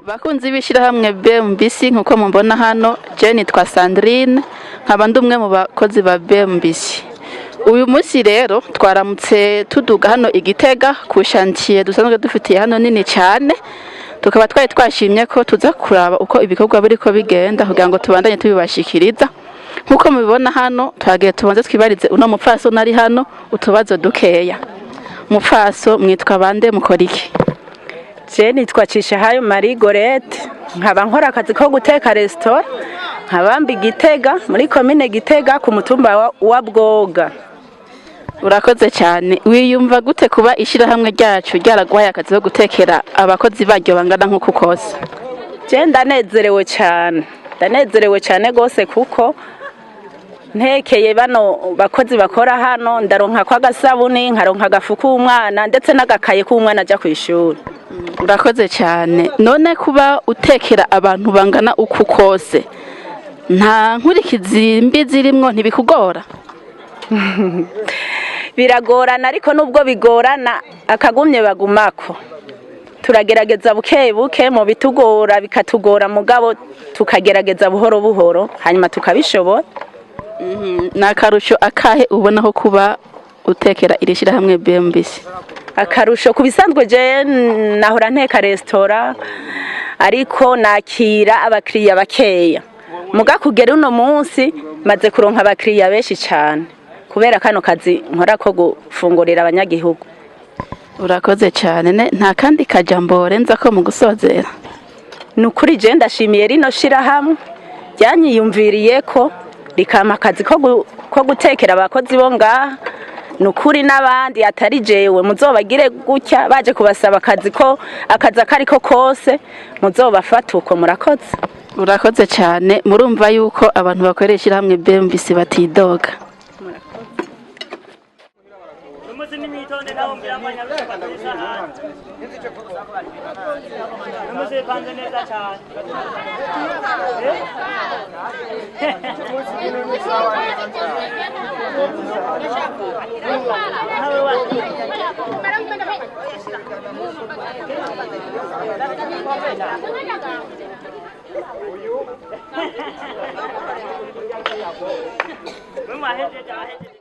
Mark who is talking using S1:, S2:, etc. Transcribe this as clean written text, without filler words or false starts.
S1: Bakunzi b'ishyirahamwe BMBC, nkuko mubona hano, je nitwa Sandrine, nkaba ndi umwe mu bakozi ba BMBC. Uyu munsi rero twaramutse tuduga hano Igitega ku chantier dusanzwe dufitiye hano nini cyane, tukaba twari twashimye ko tuza kuraba uko ibikorwa biriko bigenda kugira ngo tubandanye tubibashikiriza. Nkuko mubibona hano, twagiye tubanze twibarize uno mupfaso nari hano utubazo dukeya. Mupfaso, mwitwa bande, mukora iki?
S2: Je nitwa Cishahayo Marie Gorette, nkaba nkora akazi ko guteka resitora, nkaba mba Gitega muri komine Gitega ku mutumba wa Bwoga.
S1: Urakoze cyane. Wiyumva gute kuba ishyirahamwe ryacu ryaraguhaye akazi ko gutekera abakozi baryo bangana nk'uku kose?
S2: Je ndanezerewe cyane, ndanezerewe cyane rwose, kuko ntekeye bano bakozi bakora hano ndaronka ko agasabuni, nkaronka agafu k'umwana, ndetse n'agakaye k'umwana ajya ku ishuri.
S1: Urakoze cyane. None kuba utekera abantu bangana uku kose, nta nkurikizi mbi zirimwo? Ntibikugora?
S2: Biragorana, ariko nubwo bigorana akagumye bagumako. Turagerageza buke buke mu bitugora, bikatugora, mugabo tukagerageza buhoro buhoro, hanyuma tukabishobora.
S1: Ni akarusho akahe ubonaho kuba utekera iri shyirahamwe BMBC?
S2: Akarusho, ku bisanzwe je nahora nteka resitora, ariko nakira abakiriya bakeya. Muga kugera uno munsi maze kuronka abakiriya benshi cyane kubera kano kazi nkora ko gufungurira abanyagihugu.
S1: Urakoze cyane. Nta kandi kajambo worenza ko mu gusozera?
S2: Ni ukuri je ndashimiye rino shirahamwe ryanyiyumviriye ko rikampa akazi ko gutekera abakozi bo ngaha. Ni ukuri n'abandi atari jewe muzobagire gutya, baje kubasaba akazi, ko akazi akariko kose muzobafata uko. Murakoze.
S1: Urakoze cyane. Murumva yuko abantu bakorera ishyirahamwe BMBC batidoga.
S3: Umunsi nimwitonde nawo mbiranganya isahani. Umunsi bipanze neza cyane. Mwe mwahejeje abahejeje.